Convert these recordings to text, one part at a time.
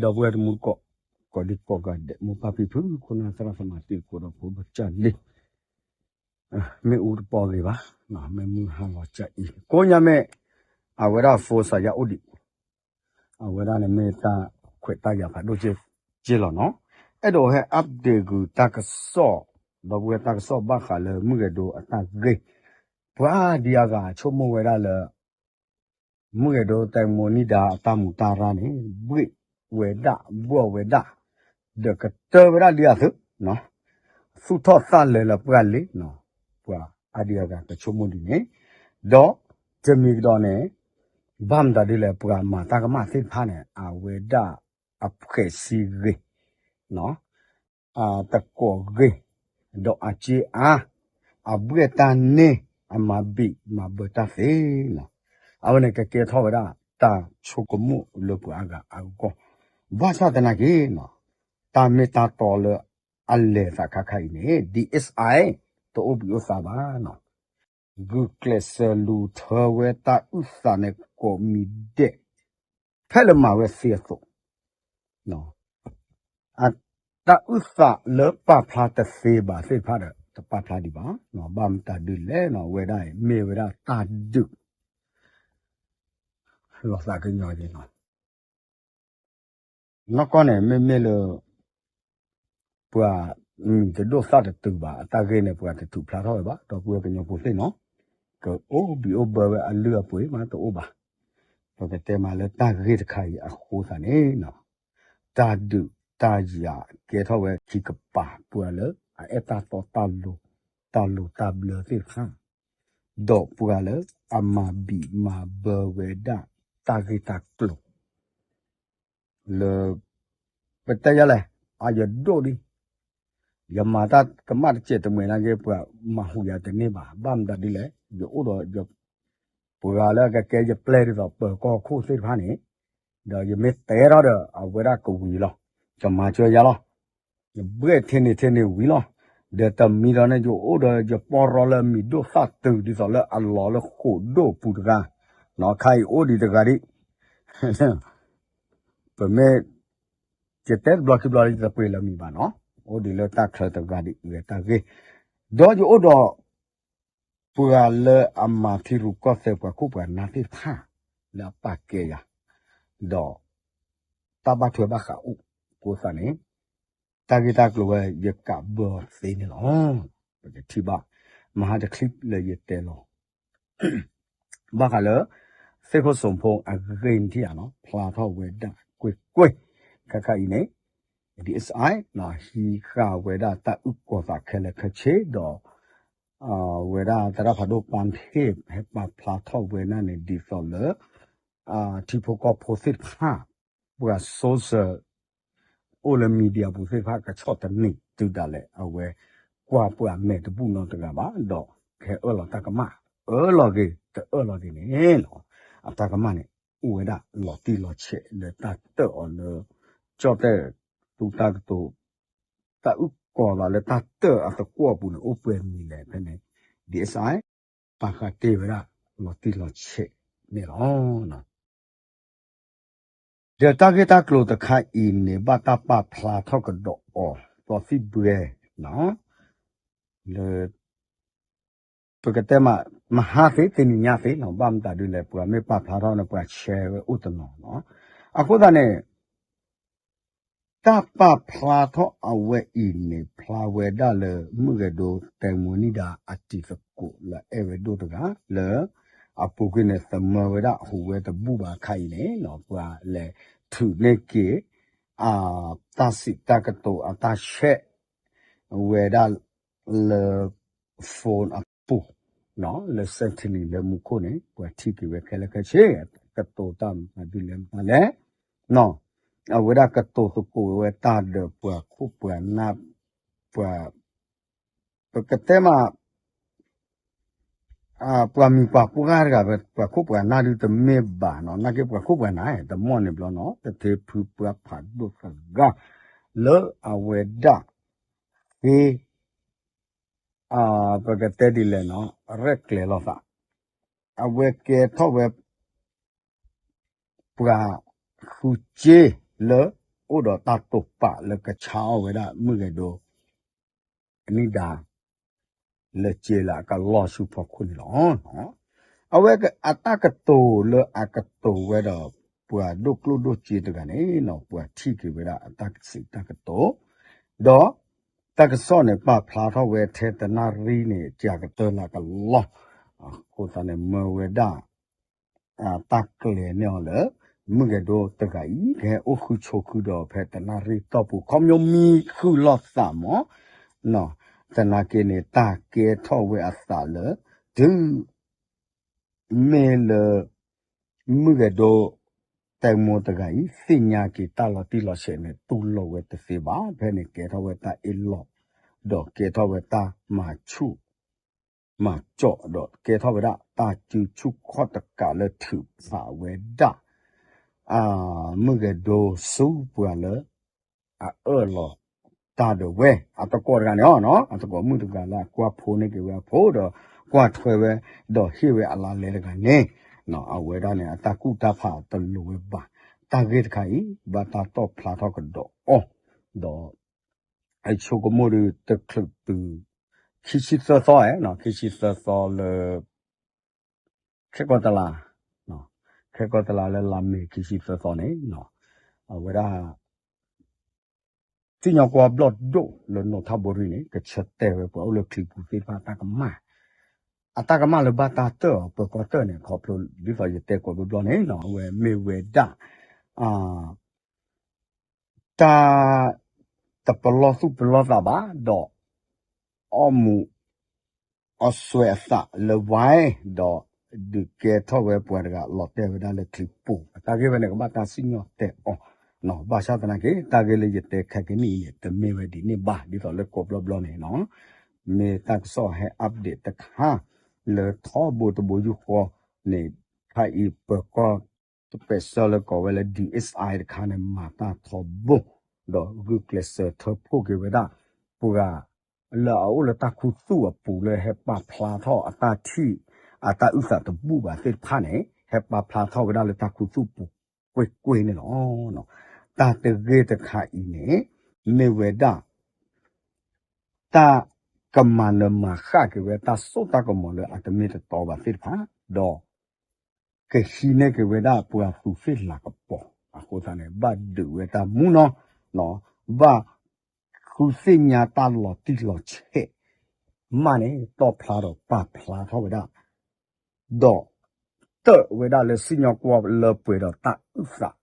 ဒီပုၢ်ဝဲၢ်တံၤသကိး ကိးဒံကိးဂၤဒဲး မိၢ်ပၢ်ဖံဖု ခိၣ်နၢ်သရၣ်သမါတံၤသကိးဒီးဖိဒိၣ်ကၢ်လံၤ မ့ၣ်အူတပီဂ့ၤဘၣ်, မ့ၢ်မုၢ်ဟါလီၤကၢ်အံၤ ကိးညါမ့ၢ် အဝဲဒၣ် phone စးယါအိၣ်ဒံး, အဝဲဒၣ်န့ၣ်မ့ၢ်တၢ်ခွဲးတၢ်ယာ်ဖးဒိၣ်က့လီၤနီၤ, အဲၣ်ဒိးဟဲ update ကွံာ်တၢ်ကစီၣ်, ဒီပုၢ်ဝဲၢ်တၢ်ကစီၣ်ဘၣ်ဃးလၢမုၢ်ဂဲၤဒိအတၢ်ဂ့ၢ်, ပှၤဒံးအဂၤဆိကမိၣ်ဝဲဒၣ်လၢ မုၢ်ဂဲၤဒိ တံၤသကိး နီၢ်ဒါ အတၢ်မူးတၢ်ရၢ်န့ၣ် ဘှ့ၣ်ဝဲဒၣ် ဘှီၣ်ဝဲဒၣ် ဒီးကတၢၢ်ဝဲဒၣ်ဒ်အသုး, သူၣ်ထီၣ်သၣ်လဲၤလၢပှၢ်လံနီၤ, ပှၤအါဒံးအဂၤကဆိကမိၣ်ဒ်န့ၣ်, ဒီးတမံၤကဒီးန့ၣ် ဘၣ်မတၤဒ်လဲၣ် ပှၤမၤတၢ်ကမၣ်သ့ၣ်တဖၣ်န့ၣ် အဝဲဒၣ်အဖှဲးစံဂ့ၤ အတကိးဂ့ၤ, ဒီးအစ့အါ, အဘှဲၣ်တၢ်န့ၢ်, အမၤဘံးမၤဘၢတၢ်သ့နီၤ, အဝဲန့ၣ်ကကဲထီၣ်ဝဲဒၣ်တၢ်ဆိကမိၣ်လၢပှၤအါဂၤအဂီၢ်, ဘၣ်ဆၣ်သနာ်က့နီၤ, တၢ်မ့ၢ်တၢ်တီလၢအလဲၤသးခါခါအံၤန့ၣ် DSI တအိၣ်ဘှံးအိၣ်သါဘၣ်နီၤ, ဂုာ်ကျဲးစၢးလူၤထၢဝဲတၢ်အုၣ်သးန့ၣ်ကိးမံၤဒဲး ဖဲလၢမၤဝဲသ့အသိး, တၢ်အုၣ်သးလၢပာ်ဖျါတသ့ဘၣ်သ့ၣ်တဖၣ်ဒီး တပာ်ဖျါဒံးဘၣ်, ဘၣ်မတၤဒ်လဲၣ်နီၤ အဝဲဒၣ်အံၤ မ့ၢ်ဝဲဒၣ်တၢ်ဒုး လီၤသးကညီၤက့ၤနီၤ, နီၢ်ကီၢ်န့ၣ် မ့မ့ၢ်လၢ ပှၤမံၤတဒိၣ်သၣ်တတုၤဘၣ် အတၢ်ဂ့ၢ်န့ၣ် ပှၤတထုးဖျါထီၣ်ဝဲဘၣ် ဒီပုၢ်ဝဲၢ်ကညီဖိသ့ၣ်နီၤ, ကအိၣ်ဘံၣ်အိၣ်ဘၢဝဲအလုၢ်အပှ့ၤမးတအိၣ်ဘၣ်, ပကတဲမးလၢတၢ်ဂ့ၢ်တခါအံၤအဃိသတးန့ၣ်နီၤ, တၢ်ဒုးတၢ်ယၤကဲထီၣ်ဝဲခံကပၤ ပှၤလၢအအဲၣ်တၢ်တီတၢ်လိၤ တၢ်လိၤတၢ်ဘျၢသ့ၣ်တဖၣ် ဒီးပှၤလၢအမၤဘံးမၤဘၢဝဲဒၣ်တၢ်ဂ့ၢ်တၢ်ကျိၤ လၢ ပတဲယၤလဲၣ်, အယဒိၣ်ဒံး, ယမၤတၢ်ကမၣ်တစဲးတမှဲၤနာ်က့ ပှၤမၤဟူးယၤတန့ၢ်ဘၣ်, ဘၣ်မတၤဒ်လဲၣ်, ယအိၣ်ဒီး ပှၤလၢအကကဲယပျဲၢ်ဒ်သိးပၢၤကီၢ်ခိၣ်သ့ၣ်တဖၣ်န့ၣ်, ဒီးယမ့ၢ်တဲထီၣ်ဒီး အဝဲဒၣ်ကဝံၤလီၤ, ကမၤစၢၤယၤလီၤ, ယဘှဲၣ်ထဲန့ၣ်ထဲန့ၣ်ဝံၤလီၤ, ဒီးတမံၤဒီးန့ၣ် ယအိၣ်ဒီးယပီၢ်ရီလၢမံၤဒိၣ်သၣ်တုၤဒ်သိးလၢအလီၤလၢဃိာ်ဒိၣ်ပူၤတဂၤ, နီၢ်ခါအံၤအိၣ်ဒံးတဂၤဒံး ပမ့ၢ် ယတဲတဘျီခံဘျီလၢယတပှ့ၤလၢမံၤဘၣ်နီၤ, အိၣ်ဒံးလၢတၢ်ချၢတဂၤဒံးဂ့ၤတၢ်ဂ့ၢ်, ဒီးယအိၣ်ဒီး ပှၤလၢအမၤထံရူၢ်ကီၢ်သဲးပှၤခိၣ်ပှၤနၢ်သ့ၣ်တဖၣ် လၢအပာ်ကဲယၤ, ဒီး တၢ်ဘၣ်ထွဲဘၣ်ဃးအိၣ်အဃိသတးန့ၣ်, တၢ်ဂ့ၢ်တၢ်ကျိၤဝဲယကးဘၢသ့န့ၣ်လီၤ. ပကထံၣ်ဘၣ် မဟါတချံလၢယတဲလီၤ ဘၣ်ဃးလၢ သ့ၣ်ခိၣ်စိးဖိအဂ့ၢ်ထံၣ်ဧါနီၤ ဖျါထီၣ်ဝဲဒၣ်ကွ့ၢ်ကွ့ၢ် ခဲခါအံၤန့ၣ် DSI ဟံးဃာ်ဝဲဒၣ်တၢ်အုၣ်ကီၤသးခဲလၢာ်ခဲဆ့ဒီး ဝဲဒၣ်သရၣ်ဖးဒိၣ်ပၢ်ဖ့ၣ် ဟဲပာ်ဖျါထီၣ်ဝဲဒၣ်န့ၣ် ဒ်သိးလၢ ထံဖိကီၢ်ဖိသ့ၣ်တဖၣ် ပှၤ social အိၣ်လၢ media ပူၤသ့ၣ်တဖၣ် ကဆီၣ်သနံးတုၤဒၣ်လဲာ် အဝဲ ကွၢ်ပှၤမဲာ်တဘူၣ်နီတဂၤဘၣ် ဒီးကဟဲအၢၣ်လီၤတၢ်ကမၣ် အၢၣ်လီၤက့ၤ တအၢၣ်လီၤက့ၤန့ၣ်လီၤ. အတၢ်ကမၣ်န့ၣ် အိၣ်ဝဲဒၣ်လီၤတံၢ်လီၤဆဲးလၢတၢ်တၢၣ်အီၤလၢ ကၠီၣ်တဲၣ် တူၢ်တၢ်ကတိၤ တၢ်အုၣ်ကီၤသးလၢတၢ်တၢၣ်အသကွီၢ်အပူၤန့ၣ် အိၣ်ပှဲၤမံၤလဲၣ်ဖဲန့ၣ် DSI ပာ်ဃာ်တ့ၢ်ဝဲဒၣ်လီၤတံၢ်လီၤဆဲးန့ၣ်လီၤ. ဒီးတၢ်ဂ့ၢ်တၢ်ကျိၤတခါအံၤန့ၣ် ဘၣ်တၢ်ပာ်ဖျါထီၣ်ကဒီးအီၤ သီသံၣ်ဘှဲ လၢ ပကတဲမး မဟါသ့ တနံၤညါသ့နီၤ ဘၣ်မတၤဒ်လဲၣ် ပှၤမ့ၢ်ပာ်ဖျါထီၣ်န့ၣ် ပှၤ share ဝဲအိၣ်တနီၤနီၤ. အဃိသတးန့ၣ် တၢ်ပာ်ဖျါထီၣ်အဝဲအံၤန့ၣ် ဖျါဝဲဒၣ်လၢ မုၢ်ဂဲၤဒိ တံၤသကိး နီၢ်ဒါ အတံၤသကိးလၢအဲၣ်ဝဲဒိၣ်တဂၤ လၢ အပူၤကွံာ်န့ၣ် သမၢဝဲဒၣ်ဟူးဝဲတဘူၣ်ဘၣ်အခါအံၤန့ၣ် ပှၤလဲၤထုးန့ၢ်က့ၤ အတၢ်စံးတၢ်ကတိၤအတၢ် share ဝဲဒၣ်လၢ phone အပူၤ လၢ Sentry လၢမူခိၣ်န့ၣ် ပှၤထံၣ်က့ၤဝဲခဲလၢာ်ခဲဆ့ ကတိၤတၢ်မတၤဒ်လဲၣ်မတၤလဲၣ် အဝဲဒၣ်ကတိၤသကိးဝဲတၢ်ဒီးပှၤခိၣ်ပှၤနၢ် ပှၤ ပကတဲမး ပှၤမံၤပှၤပှၢ်တဂၤ ပှၤခိၣ်ပှၤနၢ်ဒုတမ့ၢ်ဘၣ်နီၤ နာ်က့ပှၤခိၣ်ပှၤနၢ် တမီၢ်န့ၣ်ဘျီနီၤ တထ့ဖုပှၤဖးဒိၣ်သဂၤ လၢအဝဲဒၣ် ဃ့ ပကတဲဒ်လဲၣ်နီၤ ရဲၣ်ကျဲၤလိာ်သး အဝဲကဲထီၣ်ဝဲ ပှၤဃုစ့လၢ အိၣ်ဒီးတၢ်တိာ်ပာ်လၢကဆါအီၣ်ဝဲဒၣ်မုၢ်ဂဲၤဒိ အနံၣ်ဒါ လၢစ့လၢအကလီၢ်ဆူဖီခိၣ်န့ၣ်လီၤ. အဝဲအတၢ်ကတိၤလၢအကတိၤဝဲဒီး ပှၤဒိၣ်ကျိၣ်ဒိၣ်စ့တဂၤန့ၣ် ပှၤထံၣ်က့ၤဝဲဒၣ်အတၢ်ကစံးတၢ်ကတိၤ ဒီး တၢ်ကစီၣ်န့ၣ် ပာ်ဖျါထီၣ်ဝဲထဲတနၣ်ရံၣ်န့ၣ် ကကတၢၢ်လၢကလီၢ်, အဃိသတးန့ၣ် မၢဝဲဒၣ် တၢ်ကျဲၤန့ၢ်အီၤလၢ မုၢ်ဂဲၤဒိတဂၤအံၤ ကဟဲအိၣ်ဃုဆိးဃုဒီးဖဲတနၣ်ရံၣ်တီၢ်ပူၤ ခီပညီမံဃုာ်လိာ်သးမး, သနာ်က့န့ၣ် တၢ်ကဲထီၣ်ဝဲအသးလၢ တုၤ မ့ၢ်လၢ မုၢ်ဂဲၤဒိ တဲမိတဂၤအံၤ သ့ၣ်ညါက့ၤတၢ်လီၤတံၢ်လီၤဆဲးန့ၣ် တူၢ်လိာ်ဝဲတသ့ဘၣ်. ဖဲန့ၣ်ကဲထီၣ်ဝဲတၢ်အ့ၣ်လိာ် ဒီးကဲထီၣ်ဝဲတၢ်မၤဆူၣ် မၤကၠီၣ် ဒီးကဲထီၣ်ဝဲဒၣ်တၢ်စုဆူၣ်ခီၣ်တကးလၢထုးဖးဝဲဒၣ် မုၢ်ဂဲၤဒိဆူပှၤလၢ အအၢၣ်လီၤတၢ်ဒီးဝဲ အတကိးတဂၤန့ၣ်လီၤ. အတကိးမုၣ်တဂၤလၢအကွၢ်ဖိန့ၢ်က့ၤဝဲအဖိဒီး ကွၢ်ထွဲဝဲ ဒီးဟ့ၣ်ဝဲအလါလဲတဂၤန့ၣ် အဝဲဒၣ်န့ၣ် အတၢ်ကူၣ်တၢ်ဖးတလိၤဝဲဘၣ်. တၢ်ဂ့ၢ်တခါအံၤ ဘၣ်တၢ်တီၣ်ဖျါထီၣ်ကဒီးအီၤ ဒီး အဆိကမိၣ်ဒီးတချုးတုၤ ခံဆံသၢသီ, ခံဆံသၢသီလၢ ခဲကီၢ်တလး, ခဲကီၢ်တလးလၢလါမ့ၤခံဆံသၢသီန့ၣ် အဝဲဒၣ် စံၣ်ညီၣ်ကွီၢ်ဘျီၣ်ဒိၣ်လၢနီၣ်ထၣ်ဘိရံန့ၣ် ကဆၢတဲာ်ဝဲပှၤအိၣ်လၢချံပူၤသ့ၣ်တဖၣ်အတၢ်ကမၣ်, အတၢ်ကမၣ်လၢဘၣ်တၢ်တၢၢ်အီၤ ပၢၤကီၢ်တၢၢ်န့ၣ် ခီဖျိဒ်သိးယတဲကိးဘျီဘျီန့ၣ် အဝဲမ့ၢ်ဝဲဒၣ် တၢ် တပလီၢ်သူၣ်ပလီၢ်သးဘၣ်ဒီး အီၣ်မူး အီၣ်စွဲအသးလၢဝဲ ဒီးဒုးကဲထီၣ်ဝဲပှၤတဂၤလီၤတဲာ်ဝဲဒၣ်လၢချံပူၤ အတၢ်ဂ့ၢ်ဝဲန့ၣ် ကဘၣ်တၢ်စံၣ်ညီၣ်တဲာ်အီၤ, ဘၣ်ဆၣ်သနာ်က့ တၢ်ဂ့ၢ်လၢယတဲခဲကနံၣ်အံၤန့ၣ် တမ့ၢ်ဝဲဒ်န့ၣ်ဘၣ် ဒ်သိးလၢကိးဘျီဘျီန့ၣ် မ့ၢ်တၢ်ကစီၣ်ဟဲ update တခါ လၢထီဘိတဘိယူၢ်ဃီန့ၣ် ခါအံၤပၢၤကီၢ် တပဲးစၢလၢကိးဝဲလၢ DSI တခါန့ၣ် မၤတၢ်ထီဘိ ဒီးဂုာ်ကျဲးစၢးထၢဖှိၣ်က့ၤဝဲဒၣ် ပှၤ လၢအအိၣ်လၢတၢ်ခူသူၣ်အပူၤလၢဟဲပာ်ဖျါထီၣ်အတၢ်ထံၣ် အတၢ်အုၣ်သးတဘူၣ်ဘၣ်သ့ၣ်တဖၣ်န့ၣ် ဟဲပာ်ဖျါထီၣ်ဝဲဒၣ်လၢတၢ်ခူသူၣ်ပူၤကွ့ၢ်ကွ့ၢ်န့ၣ်လီၤ. တၢ်တဂ့ၢ်တခါအံၤန့ၣ် မ့ၢ်ဝဲဒၣ် တၢ်ကမၤနၢၤမၤဃၣ်က့ၤဝဲတၢ်စိတၢ်ကမီၤလၢအတမ့ၢ်တတီဘၣ်သ့ၣ်တဖၣ် ဒီး ကဟံးန့ၢ်က့ၤဝဲဒၣ်ပှၤသူးသ့ၣ်လၤကပီၤ အဃိသတးန့ၣ် ဘၣ်ဒုးဝဲတၢ်မူနီၢ်, ဘၣ်ဃုသ့ၣ်ညါတၢ်လီၤတံၢ်လီၤဆဲး မးန့ၣ် တီၣ်ဖျါဒီးပာ်ဖျါထီၣ်ဝဲဒၣ် ဒီး တၢၣ်ဝဲဒၣ်လၢစံၣ်ညီၣ်ကွီၢ်လၢပှဲၤဒီးတၢ်အုၣ်သး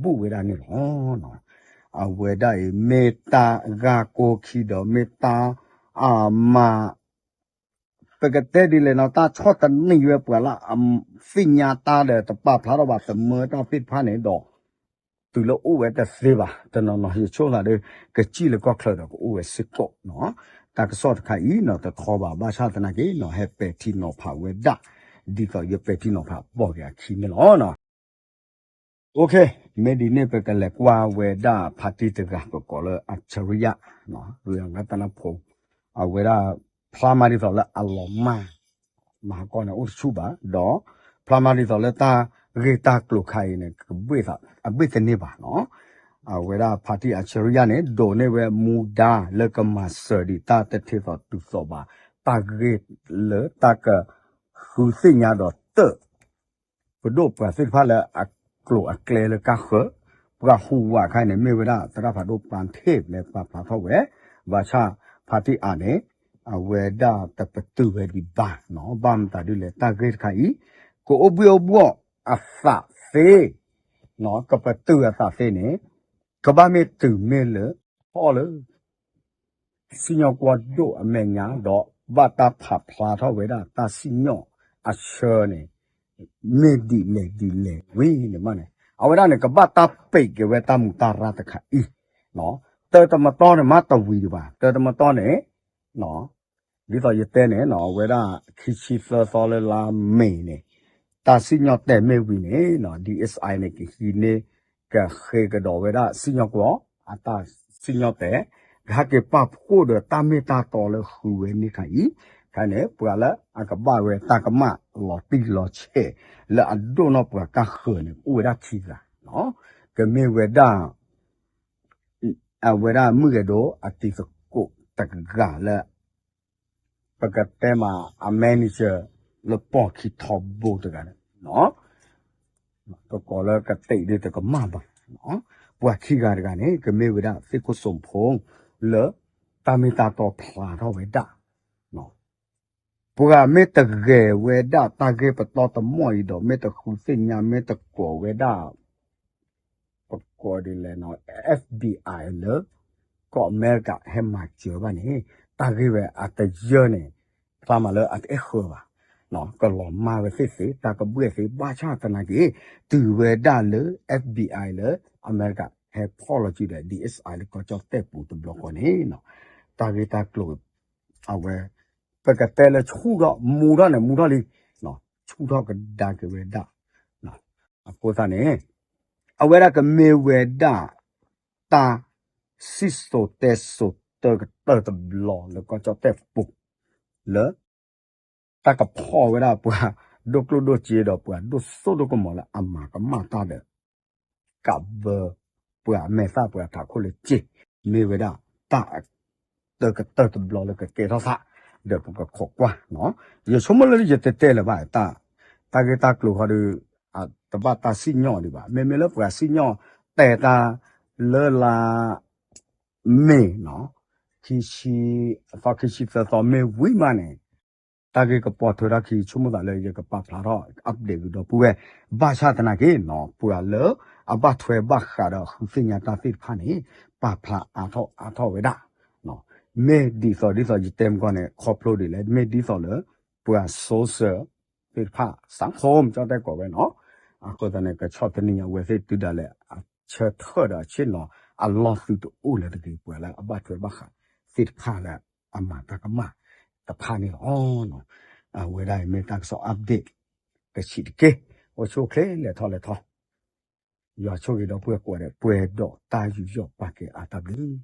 ဘူၣ်ဝဲဒၣ်န့ၣ်လီၤ. အဝဲဒၣ်အံၤ မ့ၢ်တၢ်ဂ့ၢ်ကိးခံဒီး မ့ၢ်တၢ် အမၤ ပကတဲဒ်လဲၣ်နီၤ တၢ်ဆီၣ်သနံးဝဲပှၤလၢ သ့ၣ်ညါတၢ်ဒီးတပာ်ဖျါထီၣ်ဘၣ် သမၢတၢ်သ့ၣ်တဖၣ်န့ၣ်ဒီး တုၤလၢအိၣ်ဝဲတသ့ဘၣ် တနီၤနီၤ ယဆိကမိၣ်ဒီး ကစံၣ်လၢကီၢ်ချၢဒီးကအိၣ်ဝဲစ့ၢ်ကီးနီၤ. တၢ်ကစီၣ်တခါအံၤနီၤ တထီဘၣ် ဘၣ်ဆၣ်သနာ်က့နီၤ ဟဲပဲာ်ထံနီၤဖးဝဲဒၣ် ဒ်သိးယပဲာ်ထံနီၤဖးဘီၣ်က့ၤအခံန့ၣ်လီၤ. မ့ၢ်ဒ်န့ၣ် ပကလဲၤကွၢ်ဝဲဒၣ်ဖါတံၢ်တဂၤ ပကိးလၢ အၣ်စရံယါ ရတနဖိ အဝဲဒၣ် ဖျါမးဒ်သိးလၢအလီၤမၢ် မၤဟးကီၢ်န့ၣ် အိၣ်တဆူၣ်ဘၣ် ဒီး ဖျါမးဒ်သိးလၢတၢ်ဂ့ၢ်တၢ်ကျိၤခါအံၤန့ၣ် အဘၣ်သန့ၤဘၣ်နီၤ. အဝဲဒၣ်ဖါတံၢ်အၣ်စရံယါန့ၣ် ဒိးန့ၢ်ဝဲမူဒါလၢကမၤစၢၤဒံးတၢ်တထံၣ်သိးတုၤသိးဘၣ် တၢ်ဂ့ၢ်လၢတၢ်ကဃုသ့ၣ်ညါဒီးတၢၣ် ပဒိၣ်ပှၤသ့ၣ်တဖၣ်လၢအကျိၤအကျဲလၢကါဃၢၤ ပှၤဟူးဝးခါအံၤန့ၣ် မ့ၢ်ဝဲဒၣ်သရၣ်ဖးဒိၣ်ပၢ်ထ့ၣ် လဲၤပာ်ဖျါထီၣ်ဝဲ ဘၣ်ဆၣ်ဖါတံၢ်အၣ်န့ၣ် အဝဲဒၣ်တပတုာ်ဝဲဒံးဘၣ်နီၤ. ဘၣ်မတၤဒ်လဲၣ် တၢ်ဂ့ၢ်တခါအံၤ ကအိၣ်ဘှံးအိၣ်ဘှီၣ်အသးသ့ ကပတုာ်အသးသ့န့ၣ် ကဘၣ်မ့ၢ်တုၤမ့ၢ်လၢ ထီၣ်လၢ စံၣ်ညီၣ်ကွီၢ်ဒိၣ်အမဲာ်ညါဒီး ဘၣ်တၢ်ဖးဖျါထီၣ်ဝဲဒၣ်တၢ်စံၣ်ညီၣ်အဆၢန့ၣ် မ့ၢ်ဒ်လဲၣ်ဒ်လဲၣ်ဝံၤန့ၣ်မးန့ၣ် အဝဲဒၣ်န့ၣ် ကဘၣ်တၢ်ပဲာ်က့ၤဝဲတၢ်မူးတၢ်ရၢ်တခါအံၤ တၢတမတီၢ်န့ၣ် မ့ၢ်တဝံၤဒံးဘၣ် တၢတမတီၢ်န့ၣ် ဒ်သိးယတဲန့ၣ် အဝဲဒၣ်ခံဆံသၢသီလၢလါမ့ၤန့ၣ် တၢ်စံၣ်ညီၣ်တဲာ်မ့ၢ်ဝံၤန့ၣ် DSI န့ၣ် ကဟံးန့ၢ် ကဃ့ကဒီးဝဲဒၣ်စံၣ်ညီၣ်ကွီၢ် အတၢ်စံၣ်ညီၣ်တဲာ် ကဟဲက့ၤပာ်ဖှိၣ်ဒီးတၢ်မ့ၢ်တၢ်တီလၢဃုဝဲန့ၣ်ခါအံၤ ခါန့ၣ် ပှၤလၢအကဘၣ်ဝဲတၢ်ကမၣ်လီၤတံၢ်လီၤဆဲး လၢအဒိၣ်နီၢ်ပှၤကါဃၢၤန့ၣ် အိၣ်ဝဲဒၣ်ခံဂၤ ကမ့ၢ်ဝဲဒၣ် အဝဲဒၣ်မုၢ်ဂဲၤဒိၣ်အတံၤသကိးတဂၤလၢ ပကတဲမးအ manager လၢပီၢ်ခံထီဘိတဂၤန့ၣ် ကကိးလၢကတဲာ်ဒ်တကမၣ်ဘၣ်, ပှၤခံဂၤတဂၤန့ၣ် ကမ့ၢ်ဝဲဒၣ်သ့ၣ်ခိၣ်စိဖိ လၢတၢ်မ့ၢ်တၢ်တီဖျါထီၣ်ဝဲဒၣ် ပှၤမ့ၢ်တဂဲၤဝဲဒၣ်တၢ်ဂ့ၢ်ပတီၢ်တမီၢ်အံၤဒီး မ့ၢ်တဃုသ့ၣ်ညါ မ့ၢ်တကိးဝဲဒၣ် ပကိးဒ်လဲၣ်နီၤ FBI လၢ ကီၢ်အမဲရကၤဟဲမၤစၢၤဘၣ်န့ၣ် တၢ်ဂ့ၢ်ဝဲအတယၢၢ်န့ၣ် ဖျါမးလၢအတအဲၣ်ဃၢၤဘၣ်, ကလီၤမၢ်ဝဲသ့ၣ်သ့ တၢ်ကဘှဲၣ်သ့ ဘၣ်ဆၣ်သနာ်က့ တုၤဝဲဒၣ်လၢ FBI လၢအမဲရကၤ ဟဲဖီၣ်လီၤစုဒီး DSI လၢကီၢ်ကၠီၣ်တဲၣ်ပူၤတဘျီဃီန့ၣ် တၢ်ဂ့ၢ်တၢ်ကျိၤ အဝဲ ပကတဲလၢဆူၣ်ထီၣ်မူထီၣ်န့ၣ် မူထီၣ်လံ, ဆူၣ်ထီၣ်ကဒါက့ၤဝဲဒၣ်, အဃိသတးန့ၣ် အဝဲဒၣ်ကမ့ၢ်ဝဲဒၣ် တၢ်စံၣ်စိၤတဲစိၤတၢ်ကတၢၢ်တဘျီလၢကီၢ်ကၠီၣ်တဲၣ်ပူၤ လၢ တၢ်ကဖီၣ်ဝဲဒၣ်ပှၤဒိၣ်ကျိၣ်ဒိၣ်စ့ဒီး ပှၤဒိၣ်စိဒိၣ်ကမီၤလၢအမၤကမၣ်တၢ်ဒီး ကးဘၢ ပှၤမဲာ်သၣ်ပှၤထးခိၣ်လၢစ့ မ့ၢ်ဝဲဒၣ်တၢ် တၢ်ကတၢၢ်တဘျီလၢကကဲထီၣ်သး ဒီးပကခိးကွၢ်, ယဆိကမိၣ်လၢယတတဲလၢၤဘၣ် တၢ်ဂ့ၢ်တၢ်ကျိၤဃီဒီး တဘၣ်တၢ်စံၣ်ညီၣ်ဒံးဘၣ်, မ့မ့ၢ်လၢပှၤစံၣ်ညီၣ်တဲတၢ်လၢလါ မ့ၤ ခံဆံ အသီခံဆံသၢသီမ့ၢ်ဝံၤမးန့ၣ် တၢ်ဂ့ၢ်ကပိာ်ထွဲထီၣ်ခံ ဆိကမိၣ်သးလၢယကပာ်ဖျါထီၣ် update ကဒီးပုၢ်ဝဲၢ်, ဘၣ်ဆၣ်သနာ်က့ ပှၤလၢအဘၣ်ထွဲဘၣ်ဃးဒီးဃုသ့ၣ်ညါတၢ်သ့ၣ်တဖၣ်န့ၣ် ပာ်ဖျါအါထီၣ်အါထီၣ်ဝဲဒၣ်, မ့ၢ်ဒ်သိးဒ်သိးယတဲမကီၢ်န့ၣ် ခီဖျိဒ်လဲၣ် မ့ၢ်ဒ်သိးလၢ ပှၤ social သ့ၣ်တဖၣ် စးခိၣ် ကၠီၣ်တဲၣ်ကိးဝဲနီၤ, အဃိသတးန့ၣ် ကဆီၣ်တနံၤအဝဲသ့ၣ်တုၤဒၣ်လဲာ် အဆၢထၢၣ်ဒီးအဆ့ၣ်နီၤ အလီၢ်သုတအိၣ်လၢၤတဂ့ၤ ပှၤလၢအဘၣ်ထွဲဘၣ်ဃးသ့ၣ်တဖၣ်လၢအမၤတၢ်ကမၣ်တဖၣ်န့ၣ်လီၤ. အဝဲဒၣ်အံၤမ့ၢ်တၢ်ကစီၣ် update ကဆံးတက့ၢ်. အိၣ်ဆူၣ်အိၣ်ချ့လဲၤထီၣ်လဲၤထီ, ယွၤဆိၣ်ဂ့ၤဒီပုၢ်ဝဲၢ်ကိးဂၤဒဲး ပှဲၤဒီးတၢ်ယူးယီၣ်ပာ်ကဲအါတၢ်ဘျုး